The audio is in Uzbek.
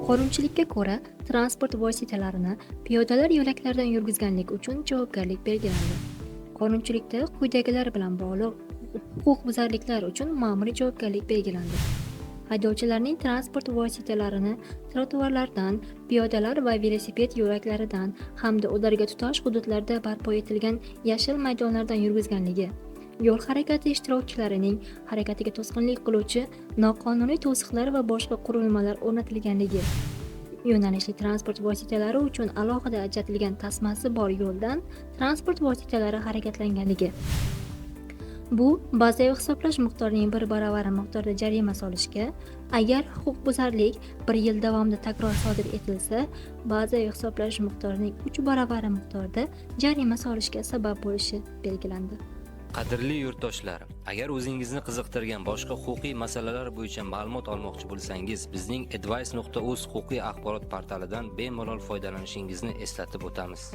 Qonunchilikka ko'ra, transport vositalarini piyodalar yo'laklaridan yurgizganlik uchun javobgarlik belgilandi. Qonunchilikda quyidagilar bilan bog'liq huquqbuzarliklar uchun ma'muriy javobgarlik belgilandi: haydovchilarning transport vositalarini trotuarlardan, piyodalar va velosiped yo'laklaridan hamda ularga tutash hududlarda barpo etilgan yashil maydonlardan yurgizganligi, yo'l harakati ishtirokchilarining harakatiga to'sqinlik qiluvchi noqonuniy to'siqlar va boshqa qurilmalar o'rnatilganligi, yo'nalishli transport vositalari uchun alohida ajratilgan tasmasi bor yo'ldan transport vositalari harakatlanganligi. Bu bazaviy hisoblash miqdorining bir baravari miqdorda jarima solishga, agar huquqbuzarlik bir yil davomida takror sodir etilsa, bazaviy hisoblash miqdorining 3 baravari miqdorda jarima solishga sabab bo'lishi belgilandi. Qadrli yurtdoshlar, agar o'zingizni qiziqtirgan boshqa huquqiy masalalar bo'yicha ma'lumot olmoqchi bo'lsangiz, bizning advice.uz huquqiy axborot portalidan bemalol foydalanishingizni eslatib o'tamiz.